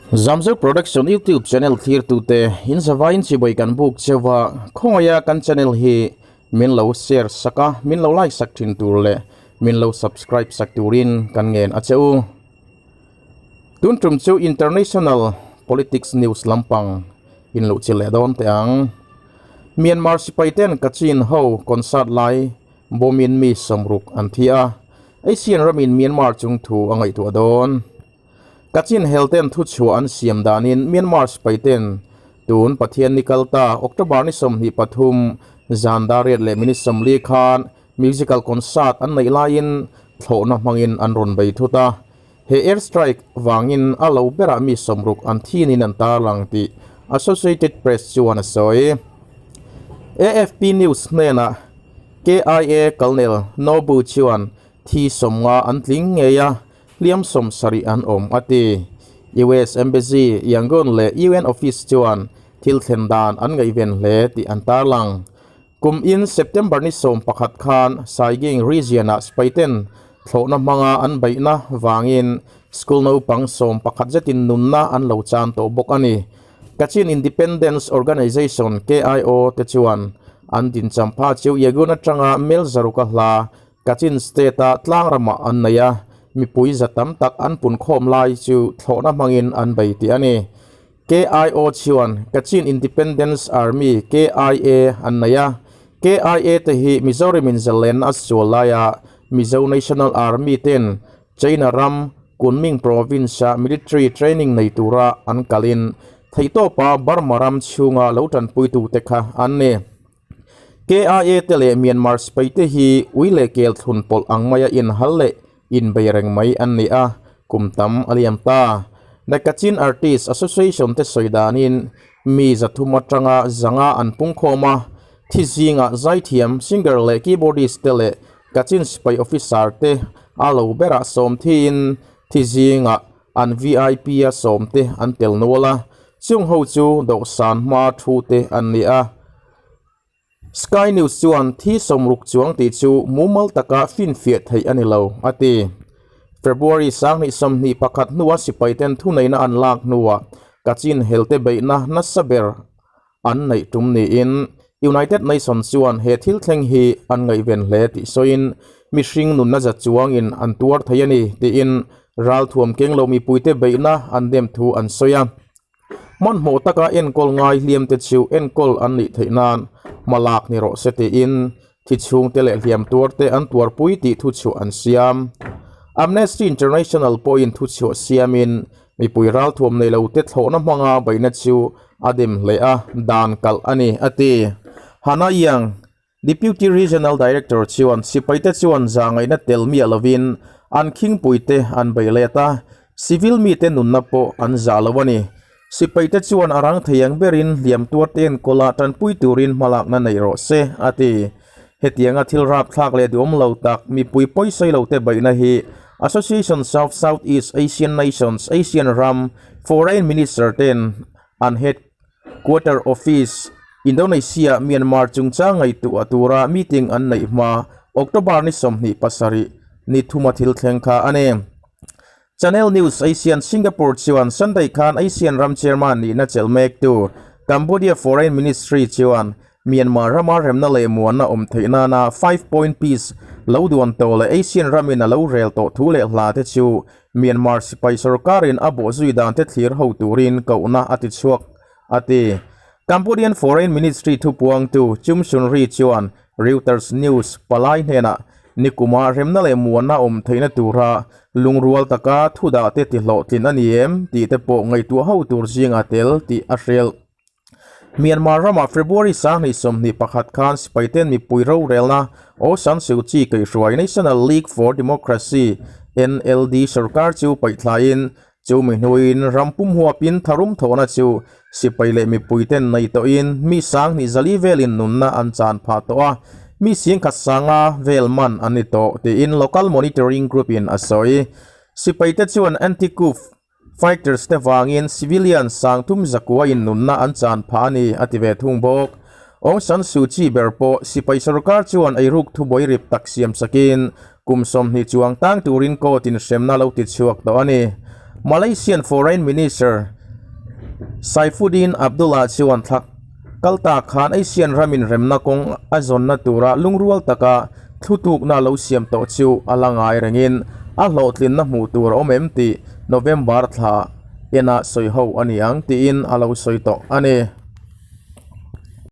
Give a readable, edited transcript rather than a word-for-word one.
Zamzo Production YouTube channel thirtute in zavaiin chibai kan buk cheuha khawngaia kan channel hi min lo share sak a, min lo like sak thin tur leh min lo subscribe sak turin kan ngen a che u. Tun tum chu International Politics News lampang in lo chi leh dawn teh ang. Myanmar sipai ten Kachin ho concert lai bawmin mi sawmruk an thi a, Asian ramin Myanmar chung thu a ngaihtuah dawn. Kachin helten thuchhuah an siam danin Myanmar sipaiten tun Pathian ni kalta October ni 23 zan dar riat leh minute 40 khan musical concert an neih laiin thlawhna hmangin an rawn bei thut a. He air strike vangin a lo berah mi 60 an thinin an tarlang tih Associated Press chuan a sawi. AFP News hnenah KIA Colonel Nobu chuan thi 50 an tling ngei a, hliam 70 an awm a ti. US Embassy, Yangon leh UN Office chuan thil thlen dan an ngaihven hle tih an tarlang. Kum in September ni 11 khan Saiging region-ah sipaiten thlawhna hmanga an beihna vangin school naupang 11 zetin nunna an lo chan tawh bawk a ni. Kachin Independence Organization, KIO, te chuan an dinchampha chu Yangon atanga mel 600 a hla Kachin State-a tlang ramah an nei a, mipui za tam tak an punkhawm lai chu thlawhna hmangin an bei tih a ni. KIO chuan Kachin Independence Army, KIA, an nei a, KIA te hi Mizoram in zalen a sual laia Mizo National Army ten China ram Kunming Province-a military training nei tura an kalin theihtawpa Burma ram chhunga lo tanpuitute kha an ni. KIA te leh Myanmar sipai te hi ui leh kel thlun pawlh ang maia inhal leh inbei reng mai an ni a, kum tam a liam ta. The Kachin Artist Association te sawi danin mi 300 atanga 500 an pungkhawm a, thi zingah zaithiam, singer leh keyboardist te leh Kachin sipai officer te a lo berah sawm thiin thi zingah an VIP a sawm te an tel nual a, chung ho chu dawhsan hma thu te an ni a. Sky News chuan thi 60 chuang tih chu mumal taka finfiah theih a ni lo, a ti. February 2021 hnua sipaiten thuneihna an lak hnuah Kachin helte beihna nasa ber an neih tum niin United Nations chuan he thil thleng hi an ngaihven hle tih sawiin mihring nunna za chuangin an tuar thei a ni tiin ralthuam keng lo mipuite beihna an dem thu an sawi a. Hmanhmawh taka enkawl ngai hliam te chu enkawl an nih theih nan hmalak ni rawh se tiin thi chhungte leh hliam tuarte an tuarpui tih thuchhuah an siam. Amnesty International pawhin thuchhuah siamin mipui ralthuam nei lo te thlawhna hmanga beihna chu a dem hle a, dan kalh a ni, a ti. Hannah Yang, Deputy Regional Director chuan sipaite chuan zahngaihna tel miah lovin an khingpuite an bei let a, civil mite nunna pawh an zah lo a ni. Sipaite chuan a rang thei ang berin hliam tuarte enkawla tanpui turin hmalakna nei rawh se, a ti. Hetianga thil rapthlak leh duhawm lo tak mipui pawisawi lote beihna hi Association of Southeast Asian Nations, Asian ram Foreign Minister ten an head Quarter Office, Indonesia, Myanmar chungchang ngaihtuah tura meeting an neih hma October ni 27 ni thuma thil thleng kha a ni. Channel News Asian Singapore chuan Sunday khan Asian ram chairman nihna chelh mektu Cambodia Foreign Ministry chuan Myanmar rama remna leh muanna awm theih nana Five Point Peace lo duan tawh leh Asian ramin a lo rel tawh thu leh hla te chu Myanmar sipai sorkarin a bawhzui dan te thlir ho turin kohna a ti chhuak, a ti. Cambodian Foreign Ministry thupuangtu Chum Sunri chuan Reuters News palai hnenah nikuma remna leh muanna awm theihna tura lungrual taka thudah te tihlawhtlin a ni em tih te pawh ngaihtuah ho tur zinga tel tih a hrilh. Myanmar rama February 2021 khan sipaiten mipui rorelna Aung San Suu Kyi kaihhruai National League for Democracy, NLD, sarkar chu paihthlaiin chu mi hnuaiin ram pum huapin tharum thawhna chu sipai leh mipuiten nei tawhin mi 2,400 velin nunna an chan phah tawh a, mi 1,500 vel man an ni tawh tiin Local Monitoring Group in a sawi. Sipaite chuan anti-coup Fighters te vangin civilian 3,900 in nunna an chan phah a ni, a ti ve thung bawk. Aung San Suu Kyi ber pawh sipai sarkar chuan eiruk thubuai rip tak siam sakin kum 20 chuang tang turin court in hremna lo ti chhuak tawh a ni. Malaysian Foreign Minister. Saifuddin Abdullah chuan thla kal ta khan Asian ramin remna kawng a zawnna tura lungrual taka thlutukna lo siam tawh chu a la ngai rengin a hlawhtlinna hmuh tur a awm em tih November thla ena sawi ho a ni ang tiin a lo sawi tawh a ni.